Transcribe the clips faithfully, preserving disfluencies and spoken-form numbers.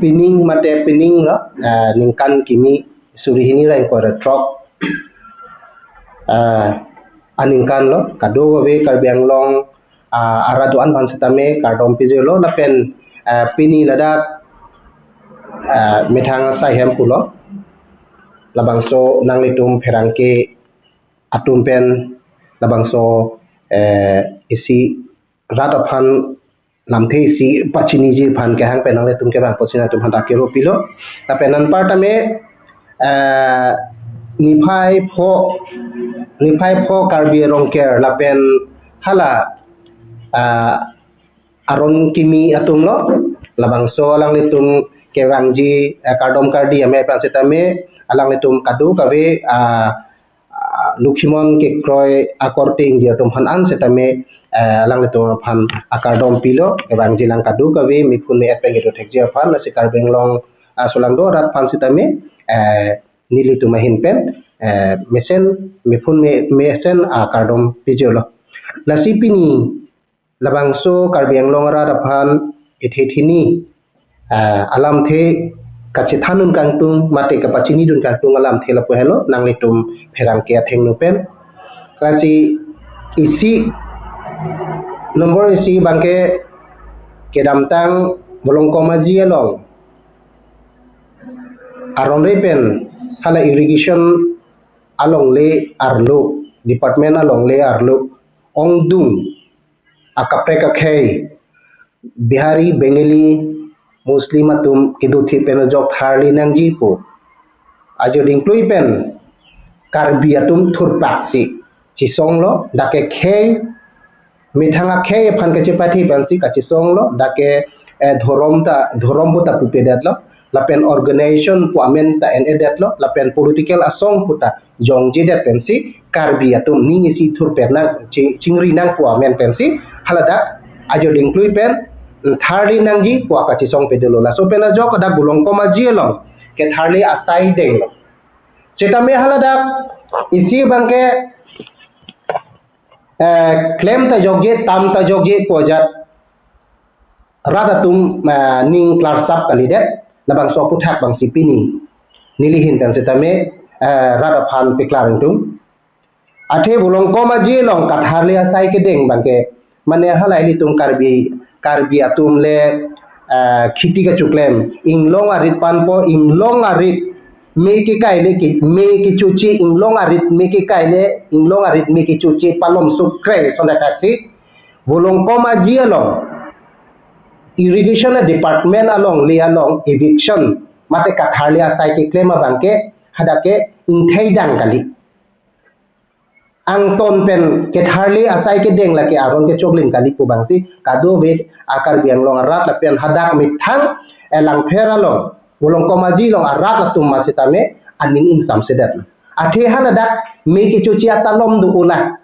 pining mate pining lo, ah, ningkan kimi suri hini ra ingkoi ra throk, ah, aningkan lo, kadokave Karbi Anglong, ah, arat do-an aphan sitame kardom pijirlo, lapen, ah, pini ladak, ah, methang asai hem pulo, labangso nanglitum pherangke atum pen labangso, eh, isi rat aphan lamthe isi pachiniji aphan kehang pen nanglitum kevang apotsi nangtum aphan ta kero pilo. Lapen anparta me, eh, niphai pho, niphai pho Karbi Rongker lapen hala, ah, aron kimi atum lo, labangso alanglitum kevangji, eh, kardom kardi amei aphan sitame alanglitum kadokave, ah, ah, Lokhimon kekroi akorte ingji atum aphan an sitame, eh, alanglitum aphan akardom pilo, kevangji lang kadokave, mephun me-et pen kedo thekji aphan, lasi Karbi Anglong, ah, solangdo arat aphan sitame, eh, nelitum ahin pen, eh, mesen, mephun me-, mesen akardom pijirlo. Lasi pini labangso Karbi Anglong arat aphan ethethini, ah, alamthe kachethandun kangtung, mate kapachinidun kangtung alamthe lapu helo, nanglitum pherangke athengno pen. Lasi isi, nombor isi abangke kedamtang Volongkom Aji along aron re pen hala irrigation alongle arlo, department alongle arlo, ongdung akaprek akhei, Bihari, Bengali, Muslim atum kedo thip pen ajok tharli nangji pu ajo dingklui pen Karbi atum thurpak si chisonglo, dak ke khei, methang akhei aphan kachepathe pensi kachisonglo, dak ke, eh, dhorom ta, dhorom pu ta pupedetlo, lapen organization pu amen ta en-edetlo, lapen political asong pu ta jongjedet pensi Karbi atum ning isi thurpet nang, chi-, chingri nang pu amen pensi haladak ajo dingklui pen tharli nangji pu akachisong pedolo. Laso pen ajok dak Volongkom Aji along ketharli asai denglo. Sitame haladak isi abangke, eh, klem ta jokje, tam ta jokje pu ajat rat atum, eh, ning klarsap kalidet, labangso aphuthak abangsi pini neli ahin pen sitame, eh, rat aphan paklar ingtung. Athe Volongkom Aji along katharli asai kedeng abangke, mane hala ilitum Karbi, Karbi atum le, eh, khiti kachoklem, inglong arit panpo, inglong arit me kekai le ke, me kechoche, inglong arit me kekai le, inglong arit me kechoche palom sukre sonda kaksi. Volongkom Aji along irrigation department alongle along eviction mate katharli asai keklem abangke hadak ke ingthei dang kali. Angton pen ketharli asai kedeng lake aron kechoklim kali pu abangsi kadokave a-Karbi Anglong arat lapen hadak methang, eh, Langpher along, Volongkom Aji along arat atum ma sitame aning ingsamsedet. Athe haladak me kechoche atalom do-o na.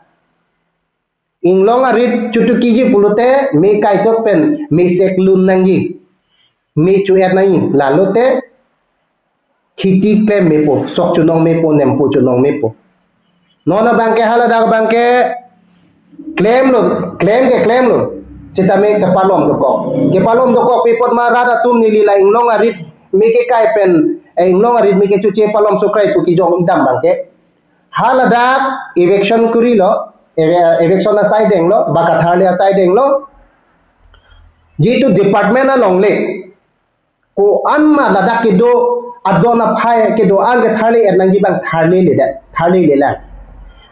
Inglong arit chotukiji pulote me kaitok pen me seklun nangji, me cho-et nangji, lalote khiti klem mepo, sok chonong mepo, nempo chonong mepo. Non abangke haladak abangke klemlo, klem ke klemlo. Sitame kepalom dokok. Kepalom dokok pi apot ma rat atum neli la inglong arit me kekai pen, eh, inglong arit me kechoche palom sukre pu kejong idam abangke. Haladak eviction kurilo, eve-, eviction asai denglo, ba katharli asai denglo. Jitu department alongle ko-an ma ladak kedo adon aphai kedo-an ketharli ernangji abang tharli ledet, tharli lelang.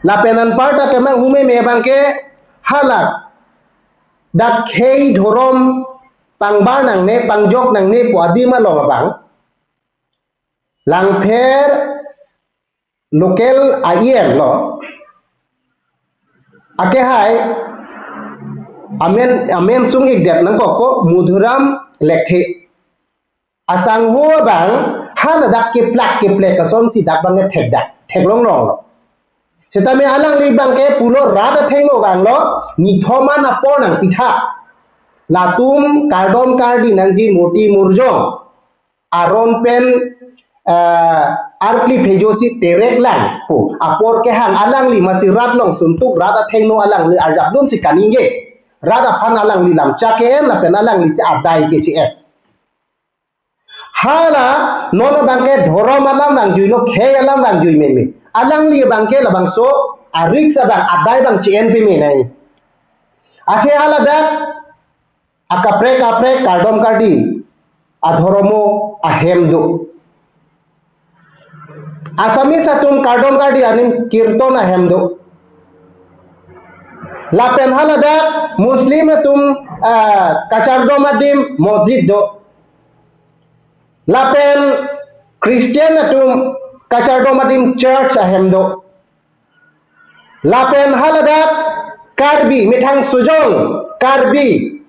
Lapen anparta kemang hume me abangke haladak khei dhorom pangbar nangne, pangjok nangne pu adim along abang Langpher local I E M lo. Akehai amen, amen sung-ikdet nangkok ko Madhuram Lekthe. Asangho abang haladak keplak keplek asonsi dak abang thekdak, theklong longlo. Sitame alangli abangke pulo rat athengno vanglo, nithom an apor nangpitha. Latum kardom kardi nangji murti murjong aron pen, eh, arkli phejosi terek lang pu apor kehang alangli masi rat long suntuk rat athengno alangli arjapdunsi kaningje. Rat aphan alangli lamchak ke-en lapen alangli si adai ke che-en. Hala non abangke dhorom alam vangjuilo, khei alam vangjui meme. Alangli abangke labangso a-risk abang adai abang chi-en peme nai. Athe haladak akaprek kaprek kardom kardi adhoromo ahem do. Assamese atum kardom kardi adim kirton ahem do. Lapen haladak Muslim atum, ah, kachardom adim mosjid do. Lapen Christian atum kachardom adim church ahem do. Lapen haladak Karbi methang sujong Karbi,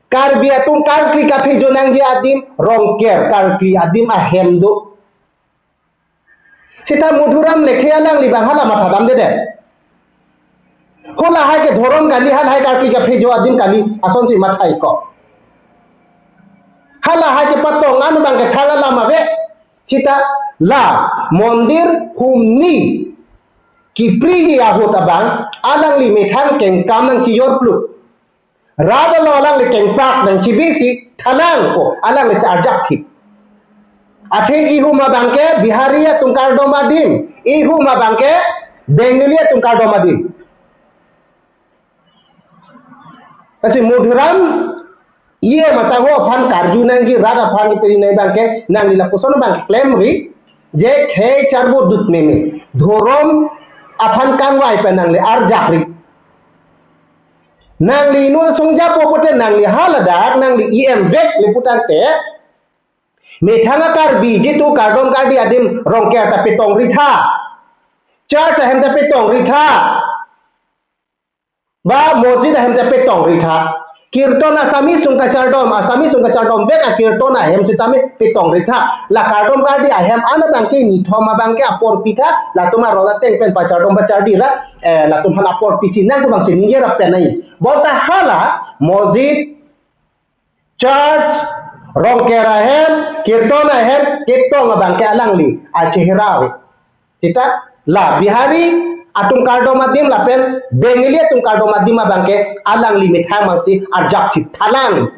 Karbi atum karkli kaphejo nangji adim Rongker karkli adim ahem do. Seta Madhuram Lekthe alangli abang hala mathadamdedet. Halahai ke dhorom kali, halahai karkli kaphejo adim kali, asonsi mathai ko. Halahai ke patong anu abangke thang alam ave. Seta la mondir humni kipriji ahut abang alangli methang kengkam nangchijor plu. Rat along alangli kengpak nangchibi si thanang ko alangli si arjap thip. Athe ihum abangke Bihari atum kardom adim, ihum abangke Bengali atum kardom adim. Lasi Madhuram E M atahok aphan karju nangji, rat aphan kipiri nangji abangke nangli lapuson abang klemri, je khei charbudut meme. Dhorom aphan kangvai pen nangli arjapri. Nangli inut sungjapo pute nangli haladak nangli E M vek le putangte, methang a-Karbi jitu kardom kardi adim Rongker ta petongri tha. Church ahem ta petongri tha. Ba mosjid ahem ta petongri tha. Kirton Assamese sung kachardom, Assamese sung kachardom vek akirton ahem sitame petongri tha. La kardom kardi ahem an abangke nithom abangke apor pitha, latum aron ateng pen pachardom pachardi ra, eh, latum aphan apor pichi nang pu abang si ningje rap pen nai. Bonta hala mosjid, church, Rongker ahem, kirton ahem, ketong abangke alangli achehera ave. Seta la Bihari atum kardom adim lapen Bengali atum kardom adim abangke alangli methang abang si arjap si thanang.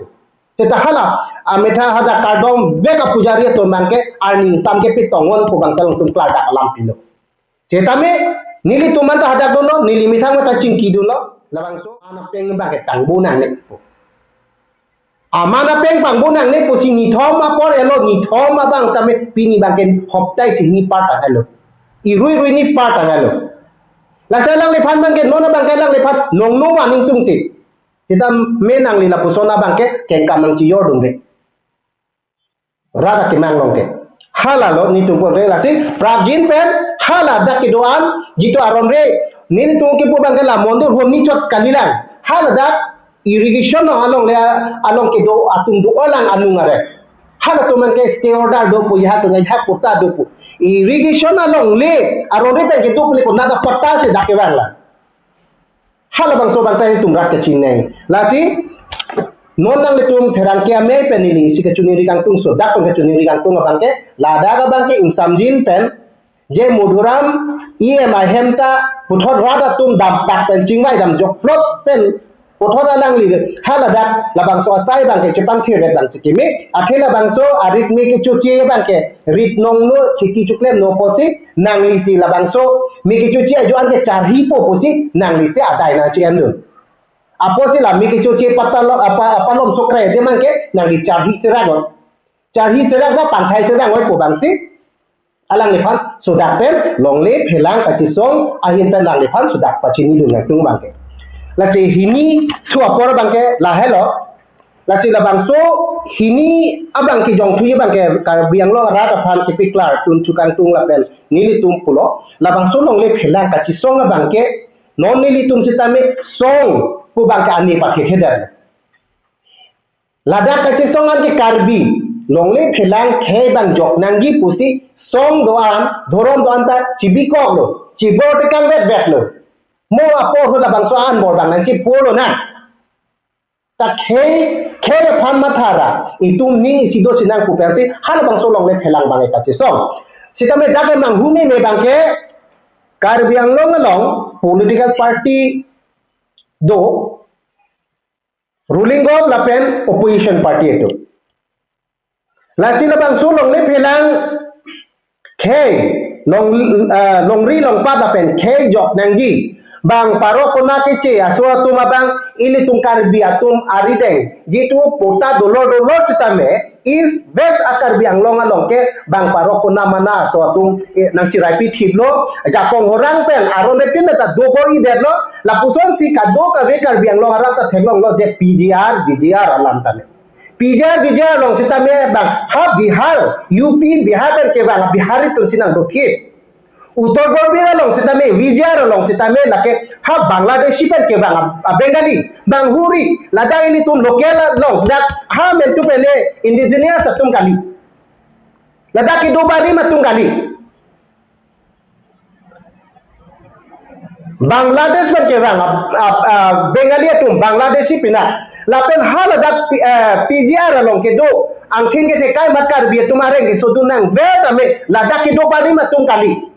Seta hala, a, methang hadak kardom vek apujari atum abangke arni tam ke petong on pu abang talong tum klardak alam pilo. Sitame nelitum anta hadak dunlo, neli methang methang chingki dunlo, labangso anak peng abangke tangbo nangne pu. Aman apeng pangbo nangne pusi nithom apor elo, nithom abang tame pini abangke hoptai si ni part tanglo. Irui rui ni part tanglo. Lasi alangliphan abangke non abangke alangliphan nong nong aning tungte. Sitame nangli lapuson abangke kengkam nangchijor dun dek. Rat akemang along ke. Halalo nelitum pon re lasi prapjin pen haladak kedo-an jitu aron re. Nelitum kipu abangke la mondir humni chot kalilang. Haladak irrigation along le along kedo atum do-an lang anung are. Halatum abangke stay order do pu, ya atum ya kota do pu. Irrigation along le aron re pen kedo pu le konat a patta si dak kevang lang. Halabangso abangta itum rat kachinei. Lasi non nanglitum pherangke amei pen neli si kachiningri kangtung, so dak pen kachiningri kangtung abangke, ladak abangke ingsamjin pen je Madhuram E M ahem ta puthot rat atum dampak pen chingvai dam jokplot pen puthot alangli haladak labangso asai abangke chepangthir vet abang si kimi, athe labangso arit me kechoche abangke rit nongno, chiti chuklemno pusi nangli si labangso me kechoche ajo-an ke charhipo pusi nangli si adai nangchi-en dun. Apotsi la me kechoche patalom apa, apalom sokre de abangke nangli charhi serak on. Charhi serak ba pangthai serak oi pu abang si alangliphan sodak pen longle phelang kachisong ahin pen alangliphan sodak pachini dun nangtung abangke. Lasi hini thu apor abangke lahelo. Lasi labangso hini abangke jongthu abangke Karbi Anglong arat aphan kepiklar tun chukangtung lapen nelitum pulo labangso longle phelang kachisong abangke non nelitum sitame song pu abangke ani pakhekhe der. Ladak kachisong anke Karbi longle phelang khei abang jok nangji pusi song do-an, dhorom do-an ta chibikoklo, chibor tekang vetvetlo. Mo apor hu labangso an bor abang nangchipurlo na. Ta khei, khei aphan mathara, itum ni isi do sinang pu pensi halabangso longle phelang abang kachisong. Sitame dak manghu meme abangke Karbi Anglong along political party do, ruling govt lapen opposition party atum. Lasi labangso longle phelang khei, long, ah, longri longpat lapen khei jok nangji. Bang parok kona keche aso atum abang ilitum Karbi atum arideng jitu patta dolor dolor sitame East West a-Karbi Anglong along ke bang parok kona mana aso atum, eh, nangchiraipi thiplo, jakong horang pen aron epin ta dogo-i detlo, lapusonsi kadokave Karbi Anglong arat ta theklonglo je P G R, V G R alam tame. P G R, V G R along sitame bang ha Bihar, U P, Bihar pen kevang a-Bihari atum si nangdothip. Uttar Pradesh along sitame, V G R along sitame lake ha Bangladeshi pen kevang a, a-Bengali, bang huri, ladak ilitum local along, dak ha mentu pele indigenous atum kali. Ladak kedo barim atum kali. Bangladesh pen kevang a, a, a, Bengali atum, Bangladeshi pina. Lapen haladak P-, eh, P G R along kedo, angthin kethekai mat Karbi atum areng kesodun nangve tame, ladak kedo barim atum kali.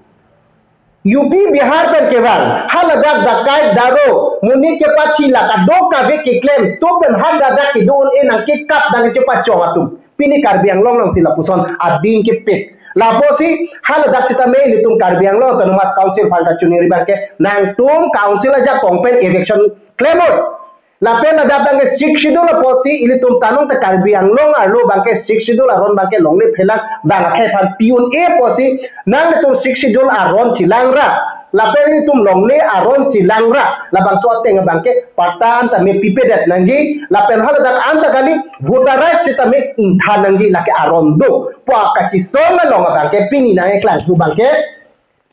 U P Bihar pen kevang, haladak dakai daro, monit kepachi la kadokave keklem, tu pen haladak kedo un-e nangkekap nangkechepachong atum. Pini Karbi Anglong alongsi lapuson ading kepit. Lapusi haladak sitame ilitum Karbi Anglong Autonomous Council aphan kachiningri abangke nangtum council ajakong pen eviction klemnon. Lapen ladak abangke Sixth Schedule apotsi ilitum tanong ta Karbi Anglong arlo abangke Sixth Schedule aron abangke longle phelang bang akhei aphan pi un-e apotsi nanglitum Sixth Schedule aron chelangra. Lapen ilitum longle aron chelangra. Labangso ateng abangke patta an tame pipedet nangji. Lapen haladak an ta kali voter right sitame ingthan nangji lake aron do. Pu kachisong along abangke pini nangkeklang pu abangke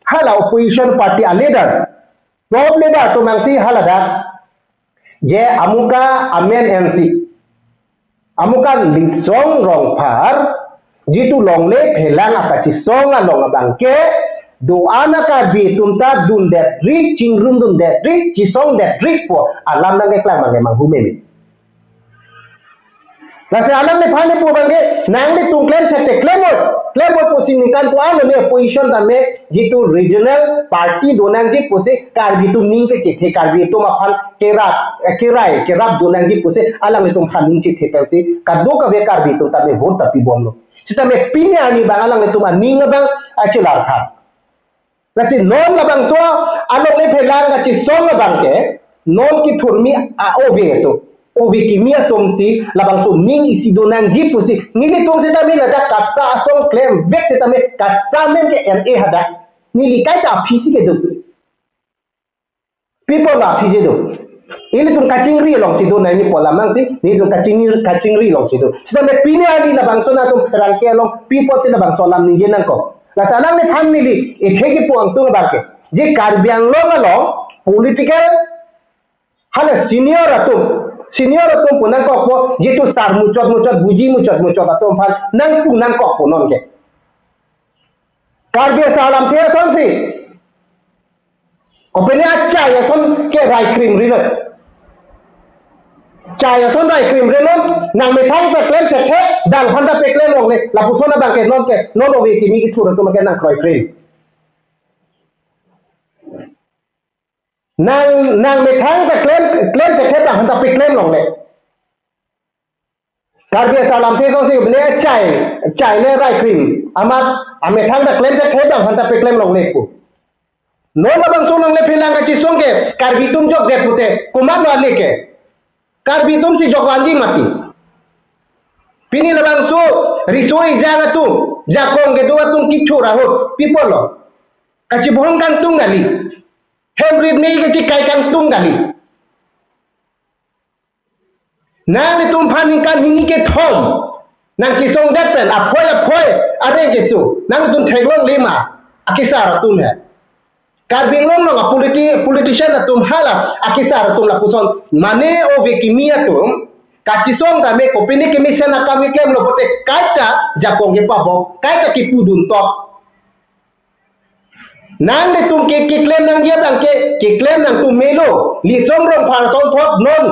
hala opposition party a-leader, top leader atum nangsi haladak je amuka amen ensi amuka Litsong Rongphar jitu longle phelang akachisong along abangke do-an a-Karbi atum ta dundetri, chingrumdundetri, chisongdetri pu alam nangkeklang abangke manghumeme. Lasi alangliphan pu abangke nanglitum klemset te klemnon, klemnon pusi ningkan ko-an lo ne opposition tame jitu regional party do nangji pusi Karbi atum ning kechethe, Karbi atum aphan kerap, eh, kerai kerap do nangji pusi alanglitum aphan ning chethe pensi kadokave Karbi atum tame vote ta pibomlo. Sitame pini arni abang alanglitum aning abang achelar kha. Lasi non labangso alongle phelang kachisong abangke non kethurmi a-ove atum, ove kimi atumsi labangso ning isi do nangji pusi nelitum sitame ladak kata asong klemvek sitame kata men ke L A hadak neli kaita aphisi kedo. People la aphisi do. Ilitum kachingri alongsi do nangji pu alam nangsi, nelitum kachingri, kachingri alongsi do. Sitame pini arni labangso nangtum pherangke along people si labangso alam ningje nangkok. Lasi alangliphan neli ethek kipu angtung abangke je Karbi Anglong along political hala senior atum, senior atum pu nangkokpo, jitu sar muchot muchot, buji muchot muchot atum aphan nangpu nangkokpo nonke. Karbi asar lamthe asonsi kopine achai ason ke rai krim rilo. Chai ason rai krim rilo, nangmethang ta klemset the, dang aphan ta peklem longle, lapuson abangke nonke, non ove kimi kethur atum ke nangkroi krim. Nang, nangmethang ta klem, klemset the, dang aphan ta peklem longle. Karbi asar lamthe asonsi ne chai, chai le rai krim. Amat amethang ta klemset the, dang aphan ta peklem longle pu. Non labangso longle phelang kachisong ke Karbi atum jokdet pute, komatlo ale ke. Karbi atumsi jok vanji mati. Pini labangso riso ejang atum, jakong kedo atum kethur ahut, people lo. Kachibohong kangtung kali. Hem rit me kachikai kangtung kali. Nanglitum aphan ningkan hini kethom nangkesongdet pen aphoi aphoi areng keso nanglitum theklongle ma akesar atum he. Karbi Anglong along a-politi-, politician atum hala akesar atum lapuson mane ove kimi atum kachisong tame kopine kemesen akam keklemlo pute kaita jakong kepabok, kaita kepudun tok. Nanglitum ke keklem nangji abangke keklem nangtum melo. Litsong Rongphar asonthot non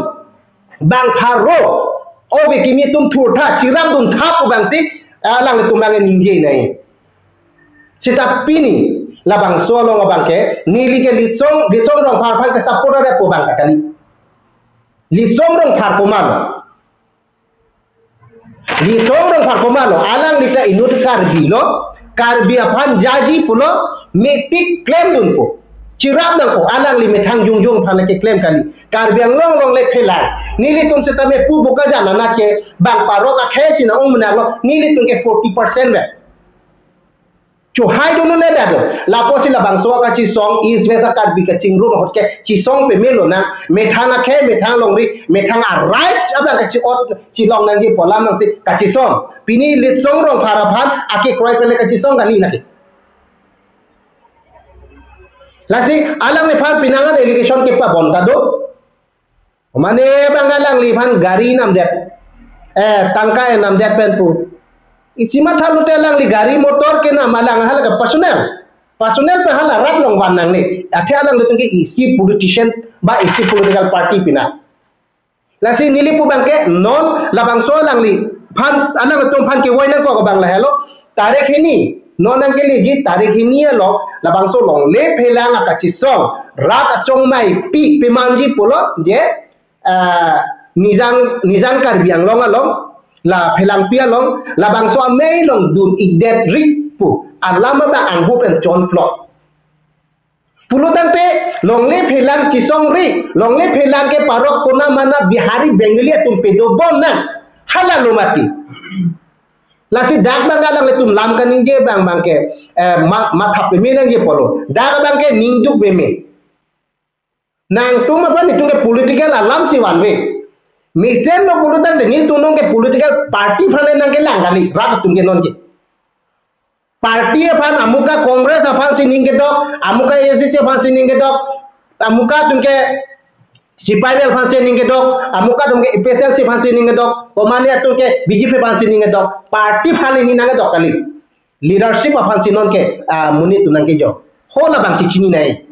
bang pharo ove kimi atum thurtha, chirap duntha pu abangsi alanglitum abang ningje nai. Seta pini labangso along abangke neli ke Litsong, Litsong Rongphar aphan ke support ave pu abang ta kali. Litsong Rongphar komatlo? Litsong Rongphar komatlo, alangli ta inut Karbi lo, Karbi aphan jaji pulo, mepik klemdunpo. Chirap nangpo, alangli methang jongjong aphan lake klem kali. Karbi Anglong longle phelang. Nelitum setame pu buka jana nat ke bang parok akhei china ong menang lo, nelitum ke forty percent ve. Chohai dun le dado. Lapusi labangso kachisong East West Karbi kachingrum ahut ke chisong pame lonang. Methang akhei, methang longri, methang arai abang kachi-ot chilong nangji pu alam nangsi kachisong. Pini Litsong Rongphar aphan akekroi pele kachisong kali naki. Lasi alangliphan pinangan allegation kepabon ta do. Mane bang alangliphan gari namdet. Eh, tangka namdet pen pu. Isi matha lote alangli gari motor kenam alang hala ke personal. Personal pen hala rat along van nangne. Athe alanglitum ke isi politician ba isi political party pina. Lasi neli pu abang ke non labangso alangliphan, alangtum aphan kevoi nangkok abang lahelo. Tarik hini, non nangkeleji tarik hini along labangso longle phelang akachisong rat achongmei pi pemanji pulo je, ah, Nijang, Nijang Karbi Anglong along, la Phelangpi along, labangso amei along dun-ikdet ri pu alam abang angho pen chonplok. Pulo tangte longle phelang chisongri, longle phelang ke parok kona mana Bihari Bengali atum pedobom nang, hala lo mati. Lasi dak abang alanglitum lam kaningje abang abang ke, eh, ma, matha pame nangji pulo. Dak abang ke ningduk meme. Nangtum aphan itum ke political alam si vanve. Mesen lo pulo tangte nelitum non ke political party aphan nangkelang kali, rat atum ke non ke. Party aphan amuka Congress aphan si ning kedok, amuka A I C C aphan si ning kedok, amuka atum ke C P I M L aphan si ning kedok, amuka atum ke A P H L C aphan si ning kedok, komane atum ke B J P aphan si ning kedok, party aphan ning nang kedok kali. Leadership aphan si non ke, ah, monit atum nangkejok. Ho labang kechini nai.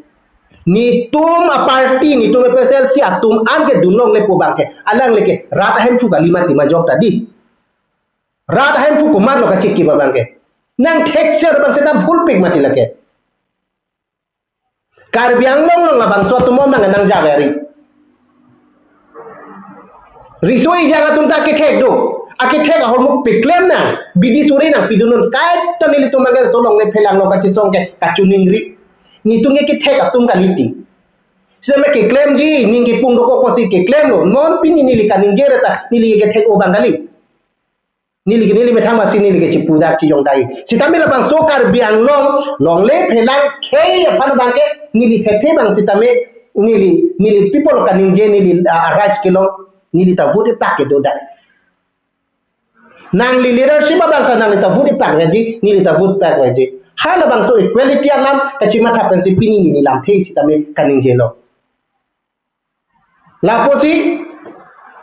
Nelitum a party, nelitum A P H L C atum an ke dunlongle pu abang ke, alangli ke rat ahemphu kali mati ma jok ta di. Rat ahemphu komatlo kachiki abang ke. Nangthekser abang seta full pik mati lake. Karbi Anglong along labangso atum abang nang jaga ri. Riso ejang atum ta akethek do. Akethek ahormu peklem nang, bidi suri nang pidunun kaita nelitum abang ke to longle phelang along kachisong ke kachiningri. Nelitum ke kethek atum kali ti. Sita me keklemji, ning kipung dokok pusi keklem lo. Non pini neli kaningje ra ta, neli kethek-o abang kali. Neli ke neli methang masi neli ke chipudak chijong dai. Sitame labangso Karbi Anglong longle phelang khei aphan abang ke neli thekthe abang sitame neli, neli people kaningje neli, ah, rights kelong neli ta vote tak kedo dai. Nangli leadership abang ta nangli ta vote tak gaji, neli ta vote tak gaji. Halabangso equality alam kachimatha pensi pini neli lamthe sitame kaningjelo. Lapusi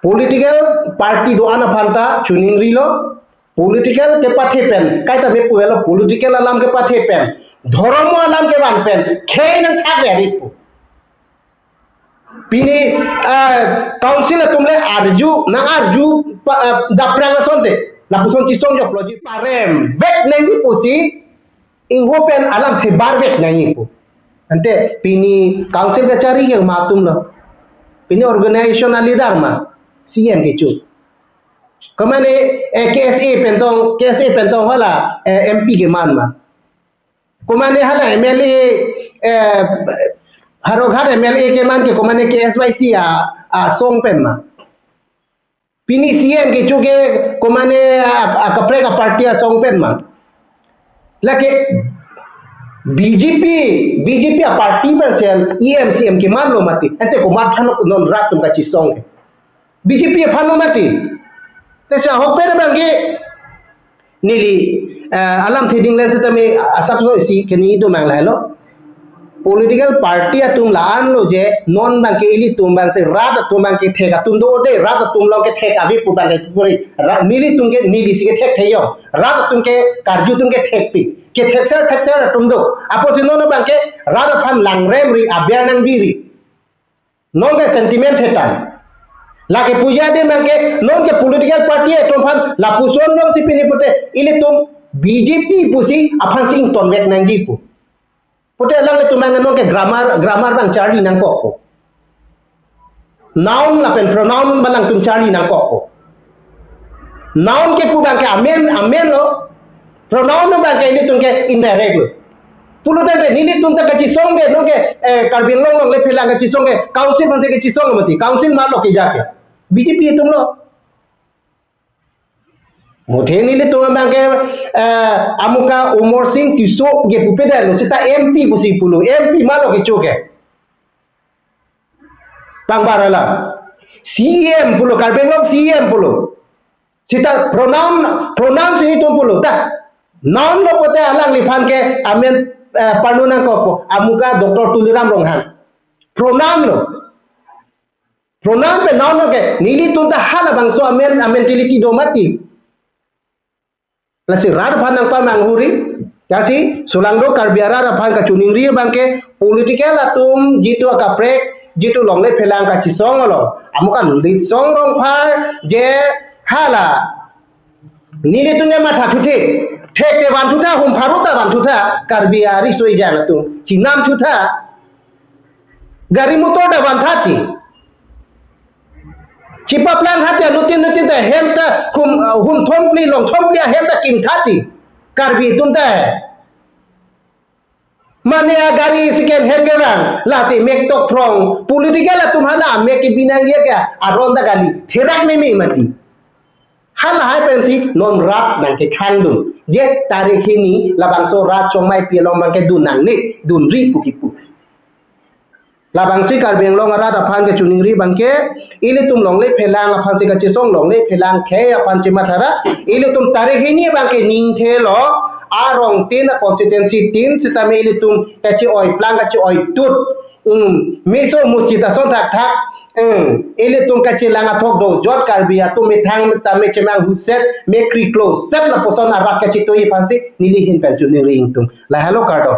political party do-an aphan ta chiningrilo, political kepathe pen, kaita me puelo political alam kepathe pen, dhormo alam kevan pen, khei nangthak le ari pu. Pini, ah, council atum le arju, nang arju pa, ah, daprang asonte, lapuson chisong jokloji parem, vek nangji pusi, ingho pen alam thebar vek nangji pu. Ante pini council kachari ke ma atum lo. Pini organization a leader ma, C M kecho. Komane, eh, K S A pen tong, K S A pen tong hala, eh, M P keman ma. Komane hala M L A, eh, Howraghat M L A keman ke komane K S Y C a, asong pen ma. Pini C M kecho ke komane a, a kaprek a party asong pen ma. Lake B J P, B J P a party pen sel E M C M keman lo mati. Ante komat thanok non rat atum kachisong ke. B J P aphan lo mati. Te sa ahok pen abang ke neli, eh, alam theding le sitame asapso isi keni do mang lahelo. Political party atum la-an lo je non abang ke ilitum abang si rat atum abang kethek atum do de, rat atum along kethek ave pu abang ke puri. Ra-, nelitum ke neli si kethek theyong. Rat atum ke karju atum kethek pi. Kethekser thekser atum do. Apotsi non abang ke rat aphan langrem ri aber nangbi ri. Non ke sentiment hetan. Lake puja de abang ke, non ke political party atum aphan, lapuson jongsi pini pute, ilitum B J P pusi aphan si ingtonvek nangji pu. Pute alanglitum abang non ke grammar, grammar abang charli nangkok pu. Noun lapen pronoun abang alangtum charli nangkok pu. Noun kepu abangke amen, amen lo. Pronoun lo abangke ilitum ke indirect lo. Pulo tangte nelitum ta kachisong ke, nonke, eh, Karbi Anglong longle phelang kachisong ke, council mate kachisong mati, council ma lo keja ke. B J P atum lo. Muthe nelitum abangke, eh, amuka Amarsing Tisso ke pupe dalo, seta M P pusi pulo, M P ma lo kecho ke. Pangbar alam. C E M pulo, Karbi Anglong C E M pulo. Seta pronoun, pronoun si itum pulo. Ta, noun lo pote alangliphan ke amen, eh, panu nangkok po. Amuka Doctor Tuliram Ronghang. Pronoun lo. Pronoun pen noun lo ke. Nelitum ta halabangso amen, amentality do mati. Lasi rat aphan nangpamang huri. Lasi solangdo Karbi arat aphan kachiningri abangke political atum jitu akaprek, jitu longle phelang kachisong along. Amuka Litsong Rongphar je hala. Nelitum ne matha thuthe. Thek te van thutha, hum pharo ta van thutha. Karbi ari soi jan atum. Chinam thutha. Gari motor ta van thati. Chipaplang hati anutin nutin ta hem ta hum, uh, hum thomphli long thomphli ahem ta kim thati. Karbi atum ta. Mane agari second hand kevang, lasi mek tok throng. Political atum hala mek ke binang dia ke aron ta kali. Therak meme mati. Halahai pensi non rat nangkekhangdun. Je tarik hini labangso rat chongmai pi along abangke dun nangne, dunri pu kipu. Labangsi Karbi Anglong arat aphan kachiningri abangke, ilitum longle phelang aphansi kachisong, longle phelang khei aphansi mathara, ilitum tarik hini abangke ningthe lo, arong tin, a constituency tin, sitame ilitum kachi-oi plang, kachi-oi tut. Hmm, meso musi ta ason thakthak. Hmm, ilitum kachelang athok do, jot Karbi atum methang tame chemang huset, mekriklo set lapuson arat kachitoi aphansi, neli ahin pen chiningri ingtung. Lahelo kardom.